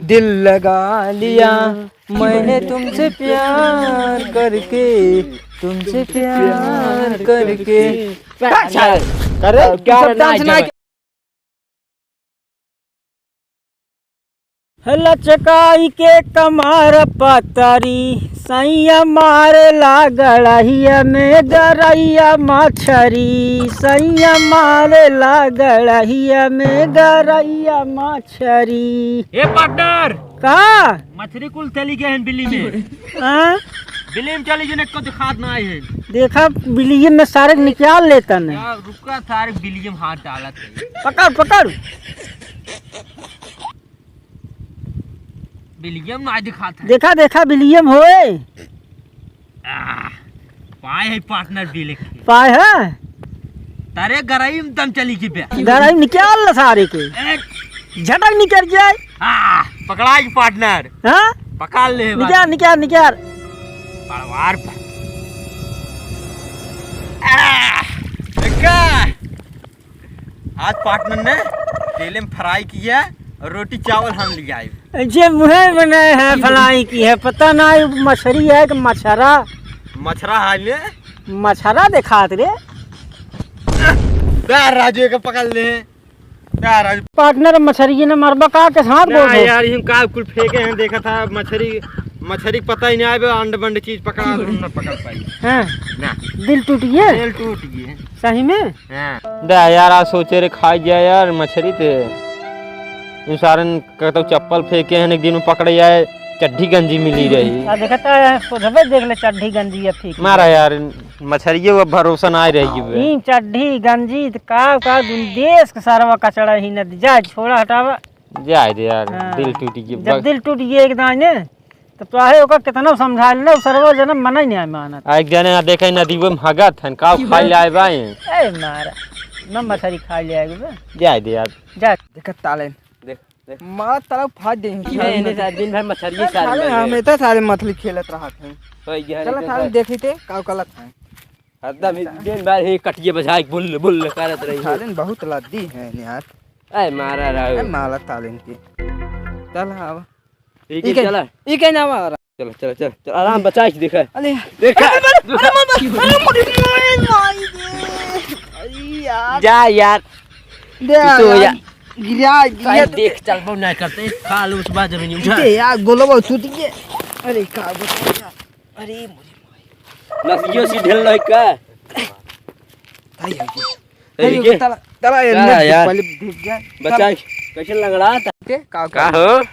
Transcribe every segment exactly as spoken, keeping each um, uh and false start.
दिल लगा लिया मैंने तुमसे प्यार करके, तुमसे प्यार करके। अरे, क्या शब्दांश ना। लचकाई के कमर पतरी, सैया मारेला गड़हिया में गरैया मछरी, सैया मारेला गड़हिया में गरैया मछरी। ए पार्टनर, का? मछरी कुल चली गए हैं बिल्ली में। हाँ? बिल्ली में चली गए, को दिखात ना आए हैं। देखा, बिल्ली में सारे निकाल लेता ने। यार, रुका, सारे बिल्ली में हाथ डालत है। पकड़, पकड़। बिल्ली में ना दिखात है। देखा, देखा, बिल्ली में होए। आह, पाए है पार्टनर बिल्ली के। पाए है? तारे गरई में दम चली की बे। गरई निकाल ला सारे के। ए, झटक निकल जाए। हाँ, पकड़ा के पार्टनर। हाँ? पकड़ ले निकाल, निकाल, निकाल। पड़वार पर। आह, देखा? आज पार्टनर ने तेले में फ्राई किया और रोटी चावल हम ले आए। जे मुहे बनाए हैं फ्राई की है, पता ना ये मछरी है कि मछरा। मछरा है ने? मछरा देखात रे। यार राजू के पकड़ ले। यार राजू। पार्टनर मछरी ने मरबा का के साथ ना बोल दो। यार, यूं का कुल फेंके हैं, देखा था मछरी, मछरी के पता ही नहीं आए, अंड बंड चीज पकड़ा, हम ना पकड़ पाई। हाँ। ना। दिल टूट गया? दिल टूट गया। सही में? हाँ। दे यार, आज सोचे रे खाई जाए यार मछरी ते। इन सारन कहतो चप्पल फेंके हैं, एक दिन में पकड़े जाए, चड्ढी गंजी मिली रही। आ देखता है, सोझबे देख ले चड्ढी गंजी या फेंक। मारा यार, मछरिये वो भरोसा ना रही बे। ई चड्ढी गंजी त का, का दुन देश के सारा कचड़ा ही न जाए, छोड़ा हटावा। जाए दे यार, हाँ। दिल टूट गई। जब बग- दिल टूट गई एक दाने, तब तो आहे ओका कितना समझा लेना, उ सरवा जन्म मना ही नहीं मानत। आ, एक जने ना देखे नदी में हगत हन, का खाई ले आए बाए। ए मारा, न मछरी खाई ले आए बे। जाए दे यार। जा। देख ताले। देख, देख। मार ताला फाड़ दे। ए, इन्हें सारे दिन भर मछरी चल सारे साले, लगे। हम इतना सारे मछली खेलत रहत हैं। होई गया चल रे, साले देख। देखी ते, का गलत है। हरदम ही दिन भर ही कटिए बजाए, बुल, बुल करत रही। साले बहुत लद्दी है यार। ए, मारा रहो। ए, मारा ताले इनके। चल, आवा। ठीक है, ई के, चला। ई के ना मारा। चला, चला, चला, चला, आराम बचा के देखा। अरे। देखा। अरे, अरे, अरे, अरे, अरे, अरे, अरे, अरे, अरे, यार। जा यार। दे तू तो यार। यार। गिरा, गिरा। साइड देख, चल, बहु ना करते। खा लो, उस बाद जमीन उठा। दे यार, गोलवा टूट गया। अरे, का बताऊं यार। अरे, मोरे माई। नसियो सी ढेल रही का? ताई है ये। ए, ताई ये है, के? ताला, ताला, ये ताला अंदर यार। पहले देख गया। बच्चा, ताला। कैसे लंगड़ा था? के? का, का का? हो?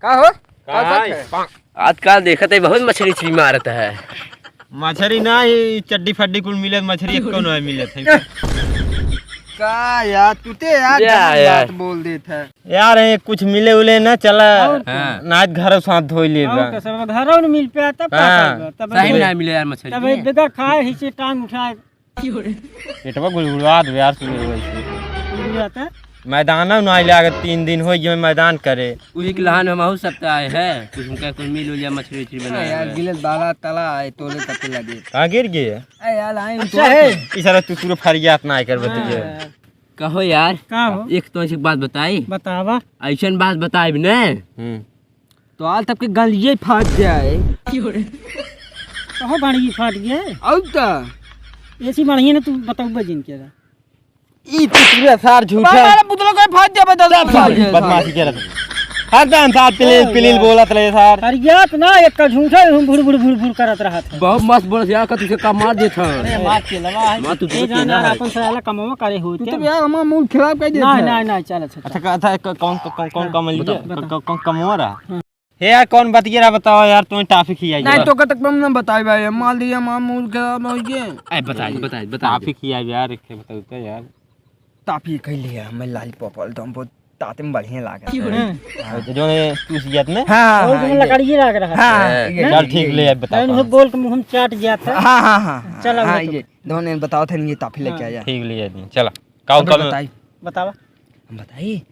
का हो? का का बात है? है? आजकल देखत है, बहुत मछरी उछरी मारत है। मछरी ना, ई चड्डी फड्डी कुल मिलत, मछरी एको ना मिलत है। का यार, तू ते यार या गलत यार। बात बोल देत है। यार, ये कुछ मिले उले ना, चला। और हाँ। नाच घर साथ धोई ले और बा। कसम, घरों न मिल पे, तब का हाँ। करबा? तब सही में ना मिले यार मछरी तब के। एक बेटा खाए, हिचे टांग उठाए। पेटवा गुड़गुड़ात बे यार, सुबह वैसे। गुड़गुड़ाता? मैदान ना आइले, अगर तीन दिन हो गए मैदान करे। वही के लहान हम आहू सब आए हैं, कुछ उनका कोई मिल हो जाए, मछली उछली हाँ बनाए यार, हुए। गिलत बाला तला आए, तोले तक लगे। कहाँ गिर गए? ए यार, आए अच्छा उठो। है। इस सारा तू पूरा फरियात ना कर बतिए। हाँ। कहो यार, का हो? एक तो ऐसी बात बताई। बतावा। ऐसन बात बताई भी नहीं। हम्म। तो आज तक के गलिये फाट जाए। कहो गाड़ी फाट गया है? और का? ऐसी बढ़िया ना तू बताऊबा जिनके दा। ई पिछले सार झूठा। हमारा पुतला कोई फाट जाए, बदल दे, फाट जाए, बदमाशी करत। हर टाइम सार पिलील, पिलील बोलत रहे सार। अरे यार ना, एक का झूठा ही हम भुड़, भुड़, भुड़, भुड़ करत रहा था। बहुत मस्त बोलत यार, का तुझे का मार देत है। अरे मार के लवा है। मार तू ए तुझे जान के यार, है। अपन साला कमवा करे हो तू क्या? तो यार हमारा मूड खराब कर देत ना, है। ना, ना, चल, अच्छा, अच्छा, चल। का, अच्छा, क-, कौन, कौन, कौन हाँ, कमवा बताओ। क-, क-, कौन कमवा रहा? हाँ। हे यार, कौन बतिया रहा बताओ यार, तुम्हें टॉपिक ही आई नहीं, बा। तो कब तक हम ना बताए भाई, हम मार दिया, हमारा मूड खराब हो गया। ए, बताए, बताए, बताए। टॉपिक ही आई यार, एक बताओ तो यार। टॉपिक ही लिया, मैं लॉलीपॉप वाला, तो हमको ताते में बढ़िया लागा। की हो रहा है? हाँ। तो जो है चूस गया तुमने? हाँ, और हाँ, तुमने ये। लकड़ी ही लाग रहा है। हाँ, हाँ, ये, चल ये, ठीक ये, ले, ये। अब बताओ, नहीं, वो कौन? बोल के मुंह में चाट गया था। हाँ, हाँ, हाँ, हाँ, चला हाँ, बताओ। ये। दोनों ने बताओ थे, ये टॉफी लेके हाँ। आया। ठीक ले आदमी, चला। का हम कम बताई? बतावा। हम बताई?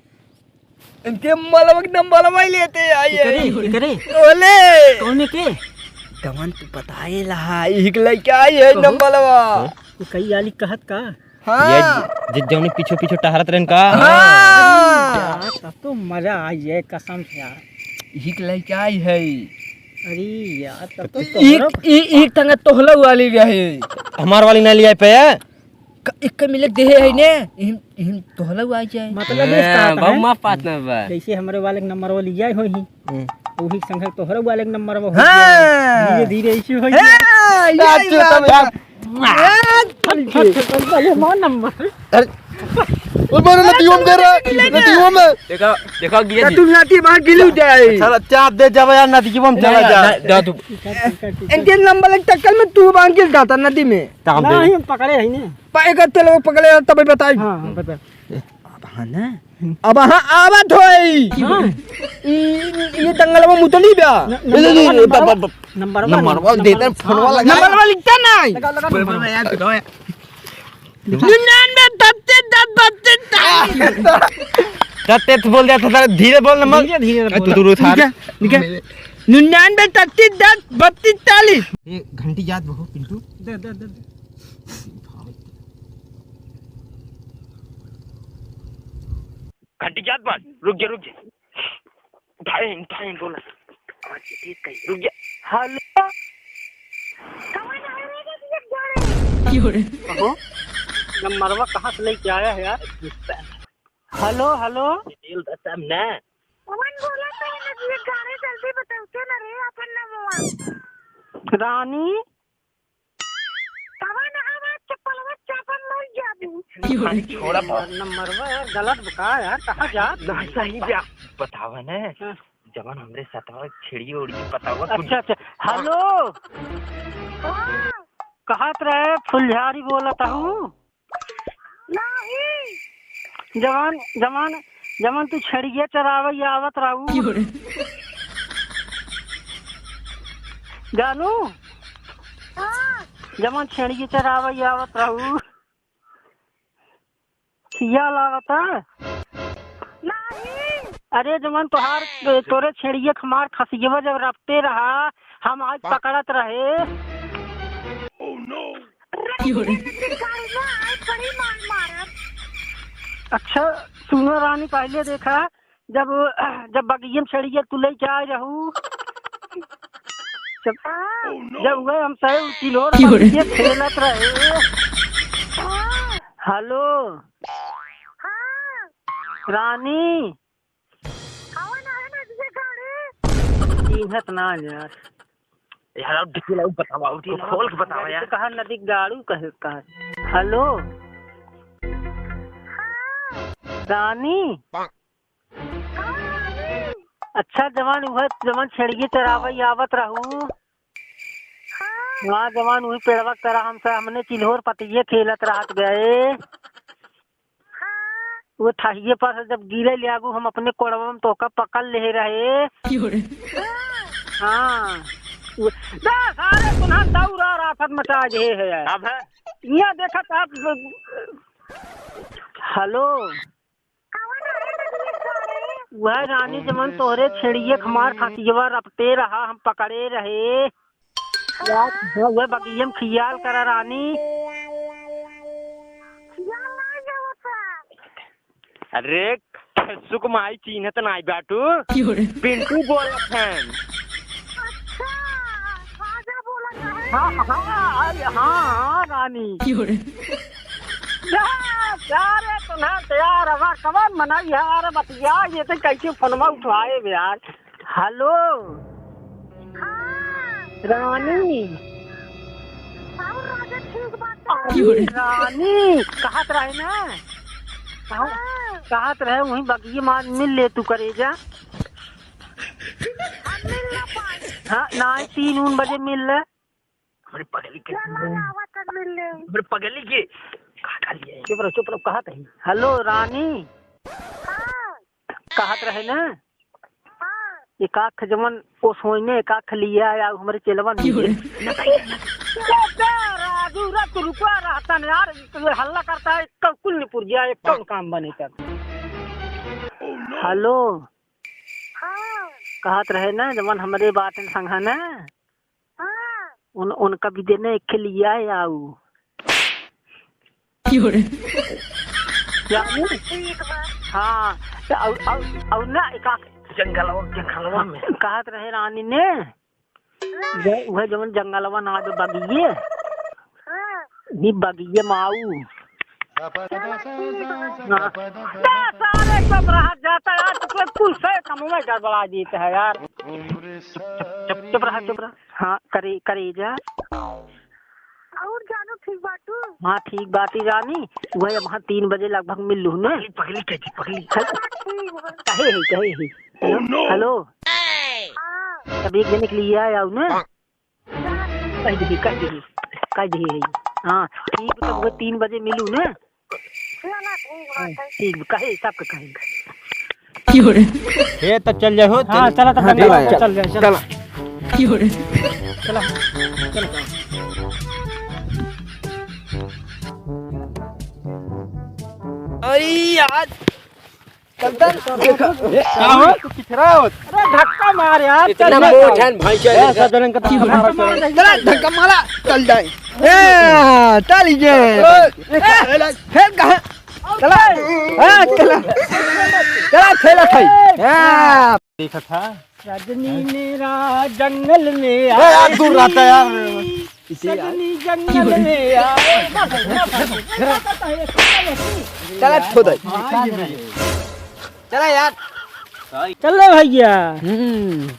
इनके मलबक नंबर भाई लेते आइए। करे, करे। ओले। कौन है के? दमन तू बताए लहा, इहिक लेके आई है कहो। नंबरवा। हाँ? वो कई आली कहत का? हाँ। ये जि-, जि-, जौने पीछे पीछे टहरत रहन का? हाँ। यार, तब तो मजा आई है कसम से यार। इही के लइके आई है। अरे यार, तब तो एक, तोहरो ई, एक टंगा तोहला वाली रहे। हमार वाली ना लिया पे? क-, एक मिले देहे है ने, इहिन, इहिन तोहला आ जाए। मतलब, ये हाँ, start है। बहु माफ बात ना बा। जैसे हमरे वाले के नंबर वो लिया होई ही। हम्म। वही संग तोहरे वाले के नंबर वो हो हाँ। जाए। धीरे धीरे इशू होई हाँ, जाए। यही बात है। हाँ, फट, फट, फट, फट, ये हमार नंबर। अरे, ओ मारो नदियों में गिरा, नदियों में। देखो, देखो, गिरे ना जी। तुम नाती बाहर गिलू जाए। साला चाप दे जावे यार, नदियों में चला ना, जा। ना, जा तू। ठीक है, ठीक है, ठीक है। इनके नंबर एक टक्कर में तू बाहर गिर जाता नदी में। ताम दे। नहीं, हम पकड़े ही नहीं। पाएगा तेल वो पकड़े तब बताई। हाँ, हाँ, बता। अब हाँ ना, अब हाँ आवत होई। हाँ। ई, ई, ये दंगलवा मुतली बा। न-, ले, ले, ले, नंबरवा, ले, नंबरवा, ब-, ब-, नंबरवा, नंबरवा नंबरवा। देते हैं, फोनवा हाँ, लगा। नंबरवा लिखता नहीं। लगा, लगा, ब-, ब-, नंबरवा। यार, लगा, यार। निन्यानवे, तत्तीस, दस, बत्तीस, चालीस। तत्तीस बोल जाता था, धीरे बोल नंबर। धीरे, धीरे ए, बोल। तू, तू, तू, ठीक है, ठीक है। निन्यानवे, तत्तीस, दस, बत्तीस, चालीस। ये घंटी याद रहो, पिंटू। दे, दे, दे, दे। घंटी जात बात, रुक जा, रुक जा। उठाए, उठाए, बोला। आवाज तेज कही, रुक जा। हेलो? कौन है रे, ये क्या रे? क्यों रे? अहो, नंबरवा कहाँ से लेके आया है यार? हेलो, हेलो? ये तेल दस्ता ना। कौन बोला था ये गाड़ी? जल्दी बताओ, क्या ना रे, अपन नंबरवा। रानी? तवा ना आवाज चप्पलवा चापन मर जाबू। अरे छोड़ा बा। नंबरवा यार गलत बा का यार, कहाँ जात? ना सही जा। बतावा ना। हाँ। जवन हमरे सतवा छेड़िए उड़िए बतावा कुछ। अच्छा, अच्छा। हेलो। हाँ। कहत रहे फुलझारी बोलत हूँ। नहीं। जवान, जवान, जवान तू छेड़िए चरावे आवत रहू। क्यों रे? जानू? हाँ। जवान छेड़िए चरावे आवत रहू। खियाल आवता? नहीं। अरे जवान तोहार, तोरे छेड़िए हमार खसियवा जब रपटे रहा, हम आज हाँ। पकड़त रहे। Oh no! क्यों रे? गाड़ी में आए बड़ी मार मारब। अच्छा, सुनो रानी, पहले देखा, जब, जब बगियम छेड़िए तू लेके आए रहू, जब, हाँ। जब वह हमसे चिल्होर क्यों रे? बगिये खेलत रहे। हाँ। हेलो। हाँ। रानी। कौन है ना ये गाड़ी? चिन्हत ना यार। यार, अब detail आऊ बतावा, आऊ detail खोल के बतावा यार। कहा नदी गाड़ू कहे का? हेलो। हाँ। रानी। हाँ, रानी। अच्छा, जवान उहे, जवान छेड़िए चरावे आवत रहू। हाँ। वहाँ जवान उही पेड़वा के तरह हमसे, हमने चिल्होर पतिये खेलत रहत गए। हाँ। वो ठहिये पर से जब गिरे लागू, हम अपने कोड़वा में तोका पकड़ ले रहे। क्यों रे? हाँ। वो, बे, सारे पुनः दौड़ और आफत मचा जे है यार। अब है? यहाँ देखत आप, हेलो। वह रानी जवन तोहरे छेड़िए हमार खसियवा रपटे रहा, हम पकड़े रहे। यार, वह बगियम खियाल करा रानी। अरे, सुकुमारी चिन्हत नाई बाटू। क्यों रे? पिंटू बोलत हन। अच्छा, राजा बोलत है। हाँ, हाँ, अरे, हाँ, हाँ, रानी। क्यों रे? जा, जा रे, तुम्हें तो यार, हमार कवन मनाई है, अरे बतिया, ये तो कैसे फोनमा उठवाए बे यार। हेलो। हाँ। रानी। और राजा ठीक बात है। अरे रानी, कहत रहे ना। हाँ। कहत रहे वहीं बगिये मार मिल ले तू करेजा। हम मिल ना पाए। हाँ, ना, तीन उन बजे मिल ले। हमरे पगली के, चलो ना, आवा तब मिल ले। हमरे पगली के, का कर लिया? चुप रहो, चुप रहो, कहत रही। हेलो, रानी। हाँ। कहत रहे ना? हाँ। एक आँख जवन ओ सोइने, एक आँख लिया या हमरे चेलवन क्यों रे? ए, ए, राजू रे, तू रुका रहता ना यार, तू हल्ला करता है, एक कुल निपुर गया, एक कौन काम बने कर। हेलो। हाँ। कहत रहे ना, जवन हमरे बाटन संग है ना? हाँ। उन, उनका भी देने एक के लिए आए आऊ। क्यों रे? क्या? ठीक बा। हाँ, तो और, और, और ना एक आख-, जंगलवा, जंगलवा में। कहत रहे रानी ने, वह, वह जवन जंगलवा ना जो बगिये, हाँ। नी बगिये माऊ। हाँ। ए, सारे चुप रहा, जाता यार, तो कोई कुछ है, कमवा गड़बड़ा देता है यार। चुप, चुप, चुप रहा, चुप रहा। हाँ, करे, करेजा। और जानू ठीक बाटू? हाँ, ठीक बाटी रानी। वही अब हाँ तीन बजे लगभग मिल लूँ ने। पगली, पगली कह दी, पगली। हाँ, ठीक बा। कहे है, कहे है। Oh, no! हेलो। हाँ। तब एक जने के लिए आए आओ ने। कह दे, कह दे, कह दे है। हाँ, ठीक, तब वो तीन बजे मिलू ने। चला, ठीक बात है। ठीक, कहे, सबके कहे। हे, तब चल जाए हो, हाँ, चल। चला, तब हाँ, चल जाए, चल। चल जाए, चल। चला। चला, चला। अरे यार, चलता। का हो? तू पिछड़ा हो। अरे धक्का मार यार, इतना चल जा। मोट है भाई, चल ए, जा। सब जन का धक्का मार, चल। चला, धक्का मारा, चल जाए। ए, चल जे। ए, फिर कहाँ? चला। हाँ, चला। चला, खेला खाई। हाँ। देखा था। रजनी मेरा जंगल में ए, यार, दूर रहता है यार। आई। इसे यार। सजनी जंगल में आए। चला, छोड़ दे। चला यार। चल रे भैया। हम्म।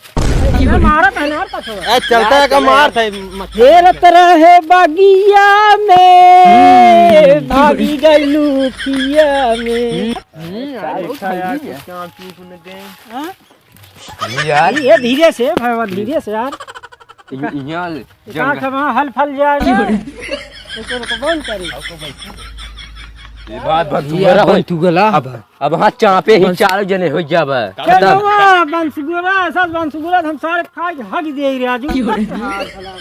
ए, मारत है ना, और का छोड़? ए, चलता है का मार था, मत। घेरत रहे बगिया में, हम्म। भागी गइलू खिया में। हम्म, हम्म, यार, बहुत अच्छा यार, सही है। कुछ काम चीज ने दे। हाँ? यार। ये धीरे से, भैया, धीरे से यार। इ-, यहाँ ले, का जंगल। खमा हल फल जाए ना। एक रुको, बंद करी। ये बात बंद ये हुआ। बंद हुआ ला। अब, अब हाँ चापे ही बंद। चार जने हो जाबे। चल खत्म। बाबा, बंसगुला, ऐसा बंसगुला हम सारे खा के हग दे रे राजू। चल।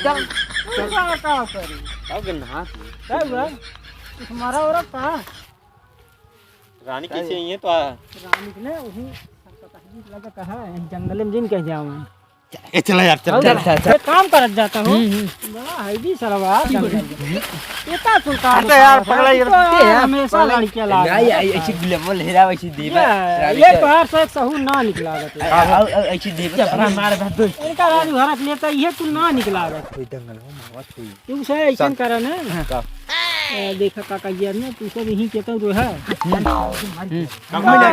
चल, का करी? अब ना। क्या हुआ? कुछ मारा और का? रानी कैसे आई है तो आ? रानी के ना वही लगा कहा, जंगल में जिन कह जाऊँ। ए, चला यार, चल, और चल, चल, चल। एक काम करत जाता हूँ। हम्म, हम्म। बड़ा है भी सरवा, जंगल में। इतना सुल्तान अरे यार, उठा पगला है, ये तो यार, यार, हमेशा पगला। लड़कियाँ लाग नहीं, रहा है। ऐसी गुलाबल हेरा, वैसी देवा, ये, रानी ये के। तो यार से एक सहूर ना निकला रहता है। आ, आ, आ, ऐसी देवा। चपरा मार बस दो। इनका राजू हरक लेता, ये तू ना निकला रहता। कोई दंगल हो, मामा, कोई। तू से ऐसन चल। करा ना। हाँ। का? ए, देखा का कहिया ना, तू सब यहीं के तो रहा। हम्म। हम्म।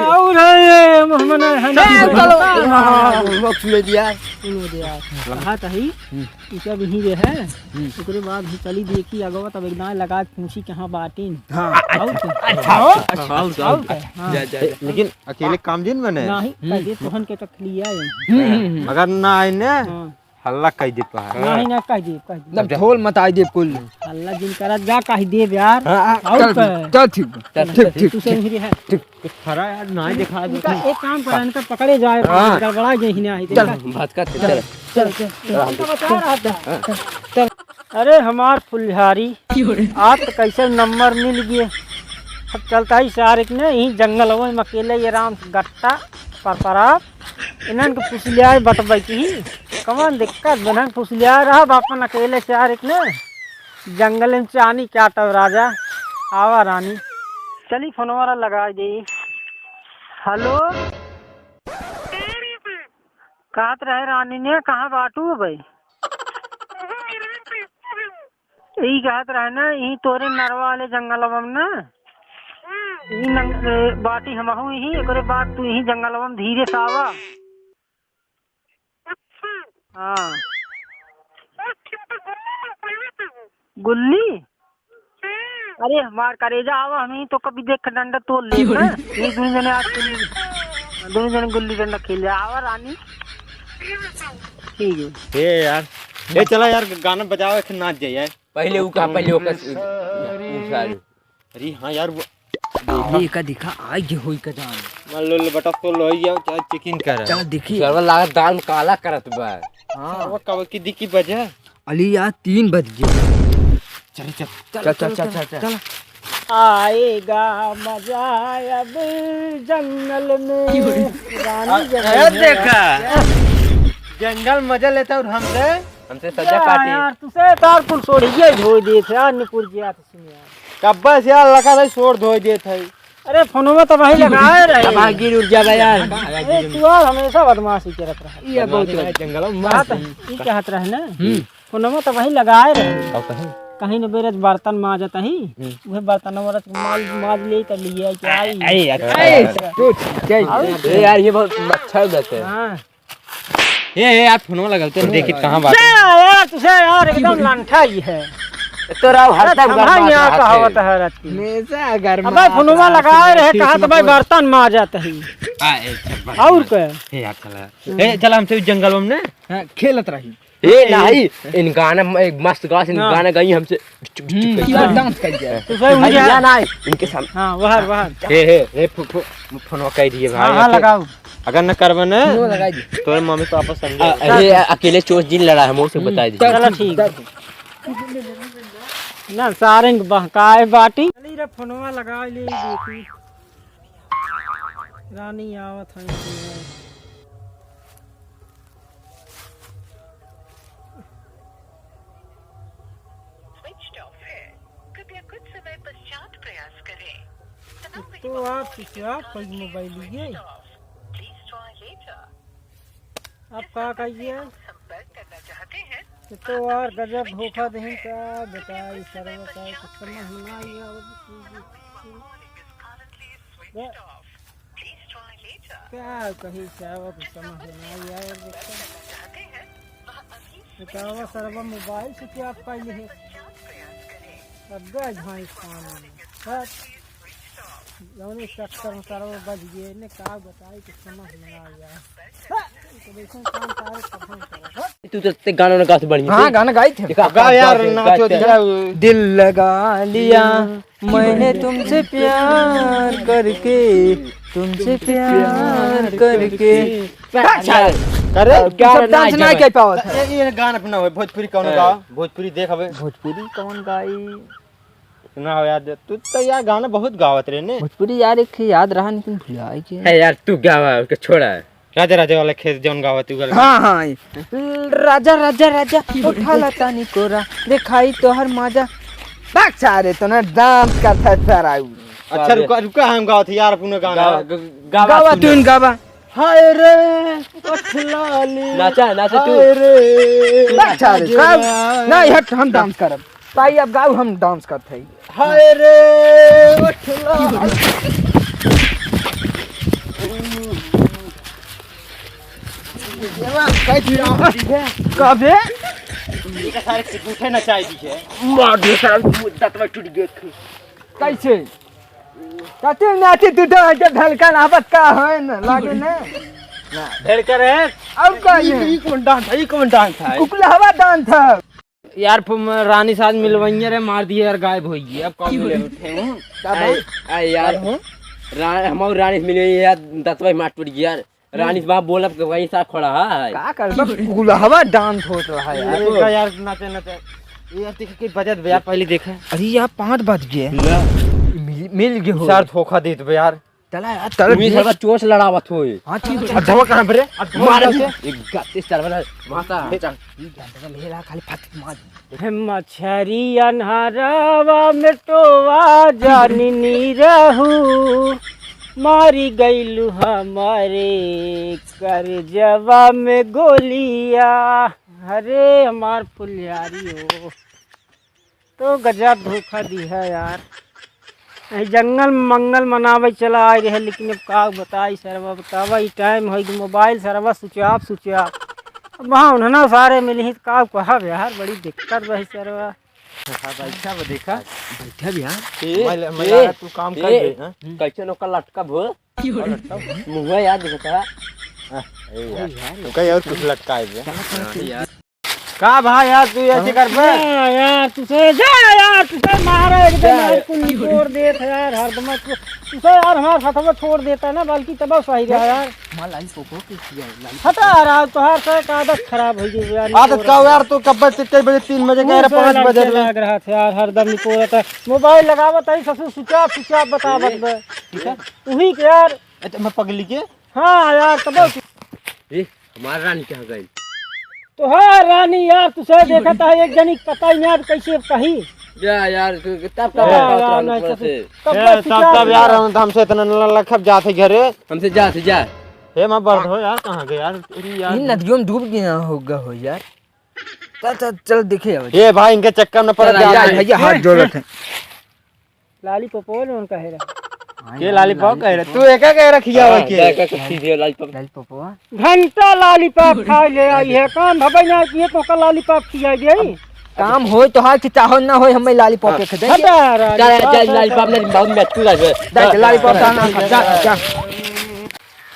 और है, मोहम्मद है, चल, चलो। हाँ, वो सुने दिया। सुनो दिया। कहा था ही, हम्म। तू सब यहीं रहे। हम्म। ओकरे बाद ही चली देखी अगवा तब एक दाएं लगा के पूछी कहाँ बाटिन। हाँ। और क्या? अच्छा, अच्छा, अच्छा, और क्या? हाँ। जा, जा, जा। लेकिन अकेले काम जिन बने? नहीं, हम्म। कह दे तोहन के तक लिया है। हम्म, हम्म, हम्म। अगर ना आए ने, हाँ। हल्ला कह दे पहाड़। नहीं, नहीं, कह दे, कह दे। तब ढोल मचाई दे कुल। हल्ला जिन करत जा, कह दे यार। हाँ, हाँ, और चल, का? चल ठीक बा। चल, ठीक, ठीक, तू से ठीक, मेरी है। ठीक। कुछ खरा यार, ना दिखा दे। इनका एक काम करा, इनका पकड़े जाए, हाँ। गड़बड़ा गए ही ना है। चल, भात का, चल, चल, चल, चल। इनका बता रहा था। हाँ। चल। अरे हमार फुलझारी, आज तो कैसे नंबर मिल गए। अब चलता ही सारे के ने, यहीं जंगल हो, हम अकेले ये राम गट्टा पर पराप। इन्हन के फुसलियाए बटबै की, कवन दिक्कत, इन्हन फुसलियाए रहब, अपन अकेले चार एक ने, जंगल में चानी काटब राजा, आवा रानी। चली फोनवा लगा दे। हेलो, कहत रहे रानी ने, कहाँ बाटू भाई? ई कहत रहे ना, ई तोरे नरवा वाले जंगलवा में ना, ई नंग-, ए, बाटी हमहू ही, एकरे बाद तू ही जंगलवा में धीरे से आवा। हाँ। गुल्ली? अरे हमार करेजा आवा, हम ही तो कभी देख के डंडा तोड़ ले ना। ये दोनों जने आज के लिए, दोनों जने गुल्ली डंडा खेल ले। आवा रानी। ठीक है। ए यार, ए चला यार, गाना बजाओ, एक नाच जाए यार। पहले उ कहा, पहले ओकर स-, उ सारी। अरे हाँ यार, वो ये का दिखा, आई जे होई का जान। मान लो, ले बेटा, तो लो, ये क्या चेकिंग कर रहा है? चल देखी। सरवा लागत दाल में काला करत बा। हाँ। सरवा कब की दिखी बजे? अली यार, तीन बज गए। चल, चल। चल, चल, चल, चल, चल, चल। आएगा मजा अब जंगल में। क्यों रे? रानी आ, जंगल ए, में। देखा। जंगल मजा लेता और हमसे? हमसे सजा या काटी। यार, तुसे तार कुल सोड़िए धोई देत है यार, निपुर गया तो सुन यार। कब्बा से यार लगा था, सोड़ धोई देत है। अरे, फोनवा तो वही लगाए रहे। अब हाँ गिर उड़ जाबे यार। अरे, तू यार हमेशा बदमाशी करत रहे। ये बहुत जंगल में हाँ, तो ई कहत रहे ना। हम्म। फोनवा तो वही लगाए रहे। अब कहीं? कहीं न बेरज बर्तन माजत ही। हम्म। उहे बर्तन वरत माज, माज ले त लिए आई, क्या आई? अरे यार, अरे, अरे, अरे यार, ये बहुत अच्छा हो जाता है। हाँ। ए, ए, आप फोनवा लगाओ तो देखी कहाँ बात है। जा यार, तुसे यार एकदम लंठा ही है। तोरा हर अरे, टाइम थमा गरमात यहाँ रहत है। कहावत है रात की। हमेशा गरमात अबे फोनवा रहत लगाए है, रहे, ठीक कहा तो भाई बर्तन माजत ही। आ, ए, चल, बस, और बस। का? ए, यार, चला। ए, चला, हमसे जंगल में ने। हाँ, खेलत रही। ए, नहीं, इन गाना म-, एक मस्त गास, इन हाँ। गाना गाई हमसे। हम्म, पूरा डांस कर दिया। तो भाई, भाई, उनके यहाँ ना, इनके सामने। हाँ, बाहर, बाहर। हे, हे, हे, फो-, फो-, फोनवा कह दिए भाई, हाँ, हाँ, अगर, लगाओ। अगर न करबे न, फोनवा लगाई दी। तोरे मम्मी पापा समझे। आ, अरे, अकेले चोच जिन लड़ा है, मोर से हम्म, बताई दी। चलो, ठीक। ना, सारे बहकाए बाटी। चली रे, फोनवा लगा ले, देखी। रानी आवत है। Switched off है। कृपया कुछ समय पश्चात प्रयास करें। तो आप switch off कर मोबाइल लिए। Please try later। आप का कहिए? संपर्क करना चाहते हैं। ये तो यार गजब धोखा देहिन का, बताई सरवा का कुछ समझ में ना आई। क्या कही सरवा कुछ समझ में ना आई यार, देखो। बतावा सरवा मोबाइल से क्या पाई है? अब गए भाई काम में। बस। जौने चक्कर में सरवा बज गए, ने का बताई, कुछ समझ में ना आया। हाँ, तो देखो, काम सारे खत्म करो। हाँ। तू तो ते गाना ना गात बढ़िया हाँ, से। गाना गाई थे। देखा, गा यार, गाते, नाचो गाते। दिया। दिल लगा लिया मैंने तुमसे प्यार करके, तुमसे प्यार करके। अच्छा, करे? अब तू सब गाना डांस ना ना कर पावत है। ये, ये गाना अपना हो, भोजपुरी कौन हाँ। गावा? भोजपुरी देख अबे। भोजपुरी कौन गाई? सुना हो यार, तू तो यार गाना बहुत गावत रहे ने। भोजपुरी यार एक याद रहा, लेकिन भुला गया। है यार, तू गावा, उसको छोड़ा। राजा राजा वाला खेत जौन गावत तू वाला। हाँ, हाँ, ये। राजा, राजा, राजा, उठा ला तानी कोरा, देखाई तोहर माजा। बाक सारे, तो ना डांस करता है सारा उ। अच्छा, रुका, रुका, हम गावत यार अपना गाना। गावा, ग-, गावा गावा तू तू ना। गावा। हाय रे, ओठ लाली। नाचा, नाचा तू। हाय रे, बाक सारे, गजरा। सब, ना, हट, हम डांस करब। ताई, अब गाओ, हम डांस करत हई। हाय रे, ओठ लाल। का बे? ये सारे कुछ उठे ना चाहे दी है। मार दे सारा, दांत में टूट गया। कैसे? कते नाचे तू तो ऐसे ढलकन आवत का है न, लागे न? ढलकन है? और का ये? ये कौन डांस है? ये कौन डांस है? कुकुलहवा डांस है। यार, फु-, म-, रानी साथ मिलवइया रे, मार दिए यार, गायब होइए। अब कौन मिले उठे हूँ? का आए, भाई? आए यार, का हो? रा-, हम और रानी से मिले यार, दस भाई मार टूट गया यार। हम्म। रानी से बाप बोलब के वही साथ खड़ा है। का कर बा? गुलहवा डांस होत रहा है यार। अरे का यार, नाचे, नाचे। ये यार, देखे कि बजत बे यार, पहले देखे। अरे यार, पाँच बज गए। ले। मिल, मिल गए हो। सर धोखा देत बे यार। चला यार, चल, तू ही देख। सरवा चोंच लड़ावत होए। हाँ, ठीक है। अधवा कहाँ पे रे? अधवा मार कहाँ दे। पे? एक गत्ते सरवा ना, माता। ले चल। ये गंदा मेला खाली फट मार। हे मछरी अन्हारवा में टोवा जानी नी रहू, मारी गईलू हमारे करजवा में गोलिया। अरे हमार फुलझारी हो। तो गजब धोखा दी है यार। यही जंगल में मंगल मनावे चला आए रहे, लेकिन अब का बताई सरवा, बतावा, ई टाइम हो कि मोबाइल सरवा switch off, switch off। अब वहाँ उन्हना सारे मिली ही, तो का कहब यार, बड़ी दिक्कत बा सरवा। हाँ, बैठा बा, देखा। बैठा भी, हाँ। ए, मैं, मैं ए, लगा तू काम ए, कर दे, हाँ? कैसे नौकर लटका भो? मुँह याद देखता। हाँ, ए यार, यार। तो कहीं और कुछ लटकाए बे। हाँ, यार। का भाई यार, तू ऐसे कर बे? जा यार, तुसे, जा यार, तुसे मारा एकदम क्या? यार, कुल निचोड़ देत है यार, हरदम तू, तुसे यार हमार साथ में छोड़ देता ना, बल्कि तब सही रहा यार। माँ लाइन पोको के किया है, लाइन हटा यार, आज तोहार से एक आदत खराब हो गई यार, आदत निचोड़ का यार, तू कब से कई बजे, तीन बजे कह रहा, मुँह से पाँच बजे लड़के रे। लाग रहा था यार, हरदम निचोड़ता है। मोबाइल लगावत है, ससुर switch off, switch off बतावत बे। ठीक है? उही के यार। अच्छा, मैं पगली के? हाँ यार, तब ए, हमार रानी कहाँ गई? तोहार रानी यार, तुसे देखत है, एक जनी के पता ही नहीं अब कैसे कही। जा यार, तू तब का ए, बात यार, रहल नहीं पूरा तो से। तब ए, बस तब, क्या तब यार, किया? हम, हमसे इतना न लखब जात है घरे। हमसे जात है, जा। हे माँ, बर्द हो यार, कहाँ गए यार? अरे यार। इन नदियों में डूब गया होगा हो यार। चल, चल, चल, देखे अब। ए भाई, इनके चक्कर में पड़ चल, जा। जा, भैया, हाथ जोड़त है। लालीपॉप वाले उनका है रहा। के लालीपॉप कह रहे? तू एका कह रखिया हो हाँ, के? जा, जा, जा, सीधे लालीपॉप। लालीपॉपवा। घंटा लालीपॉप खा ले आई है, काम भवे ना किए तो का लालीपॉप खिया गई। काम होय तो हाल कि चाहो ना होय, हमें लालीपॉप हाँ। एक दे। हटा रहा चल, है। चल, लालीपॉप ले, बहुत मैं तू जा, जा। जा, जा, लालीपॉप का नाम, जा, जा।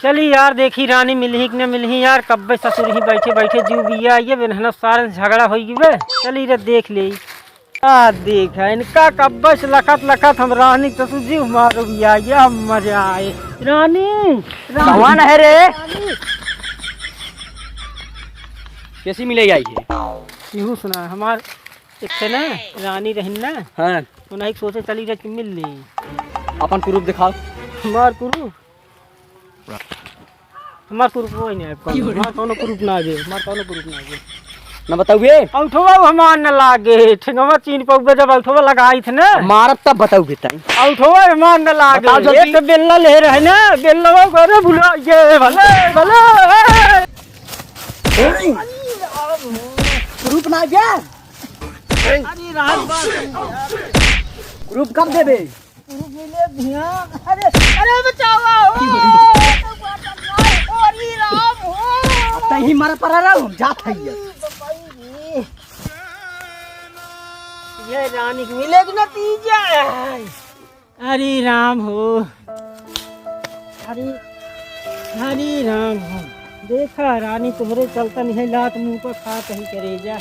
चली यार, देखी रानी मिलही कि न मिलही यार, कब्बे ससुर ही बैठे बैठे जीव बिया, ये बेनहना सारन झगड़ा होई गिवे। चली रे देख ले। आ देख, इनका कब्बे से लखत लखत हम रानी ससुर जीव मारो बिया, ये हम मजा आए। रानी, रानी। कौन है रे? रानी। कैसी मिलेगी आई है? यूं सुना, हमार एक थे ना रानी रहन ना, हाँ। उन्हीं सोचे चली रे कि मिल ली। अपन प्रूफ दिखाओ। हमार प्रूफ? हमार प्रूफ कोई नहीं है, कौनो, हमार कौनो प्रूफ ना आगे, हमार कौनो प्रूफ ना आगे। ना बताउबे? औठवा हमार न लागे, ठेंगवा चीन पउबे जब औठवा लगाई थे ना। मारब तब बताउबे तनी। औठवा हमार न लागे, बताओ जल्दी। एक तो बेल्ला ले रहे ना, बेल्ला वो करे भुला ये भले, भले। प्रूफ ना आगे? अरे रात बात प्रूफ कब देबे? अरे, अरे बचावा हो। अरे राम हो। अब तही मर पड़ा रहो, हम जात है ये। ये रानी के मिले के नतीजा है। अरे राम हो। अरे, अरे राम हो। देखा रानी तोहरे चलता नहीं लात मुंह पर खात ही करेजा।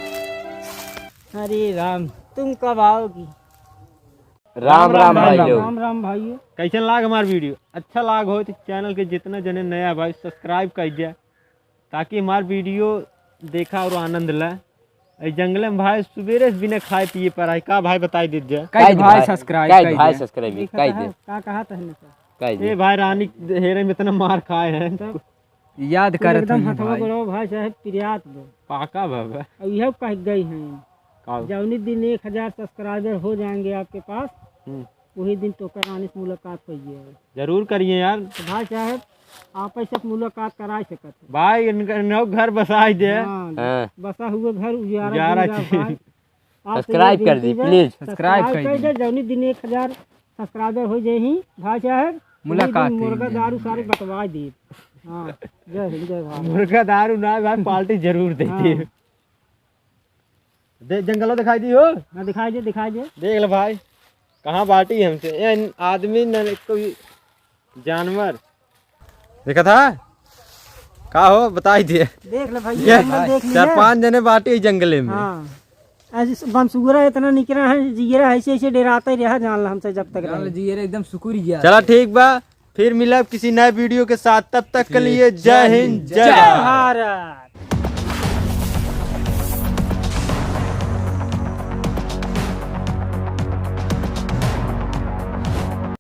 अरे राम, तुम कब आओगी? राम राम भाई लोग। राम राम भाई। कैसन लाग हमार वीडियो? अच्छा लाग हो तो चैनल के जितना जने नया भाई सब्सक्राइब कर दिया, ताकि हमार वीडियो देखा और आनंद ला। ए जंगले में भाई सुबेरे से बिना खाए पिए पर आए का भाई बताई दे जा। कई भाई सब्सक्राइब कई भाई सब्सक्राइब कई दे। का कहा तहने का? कई दे। ए भाई रानी हेरे में इतना मार खाए हैं। तब याद करत एकदम हई हथवा भाई। गोड़वा भाई साहब पिरियात बा। पाका बाबा। अब इहब कह गई हैं। का? जौनी दिन एक हजार सब्सक्राइबर हो जाएंगे आपके पास, हम्म। वही दिन तोका रानी से मुलाकात होइए। जरूर करिए यार। तो भाई साहब, आप ऐसे मुलाकात करा सकत हैं। भाई, इनका, इनका घर बसाई दे। हाँ, हाँ। बसा हुए घर उजारा उजारा दिन का चीज। भाई। आप तो सब्सक्राइब ये कर दी, बिल्कुल प्लीज। सब्सक्राइब सब्सक्राइब कर कर दी। दे, जौनी दिन एक हजार सब्सक्राइबर हो जाए ही, भाई साहब, मुलाकात वही दिन मुर्गा करेंगे। दारू सारे बंटवा दी। हाँ, जय हिंद, जय भारत। मुर्गा दारू ना भाई, पार्टी जरूर दे दी। हाँ। दे, जंगलो दिखाई दी हो। हाँ, दिखाई दे, दिखाई दे। देख ले भाई, कहाँ बाटी हमसे, ए आदमी न कोई जानवर। देखा था? का हो, बताई दे। देख ले भाई, ये जंगल देख लिया। चार पांच जने बाटी जंगले में। हाँ। आज बनसुगरा इतना निकरा है, जिगरा ऐसे ऐसे डेराते रहा, जान ला हमसे जब तक जान ला रहे। जिगरा एकदम सुकुर गया। चला ठीक बा, फिर मिलब किसी नए वीडियो के साथ, तब तक के लिए जय हिंद, जय भारत। भारत।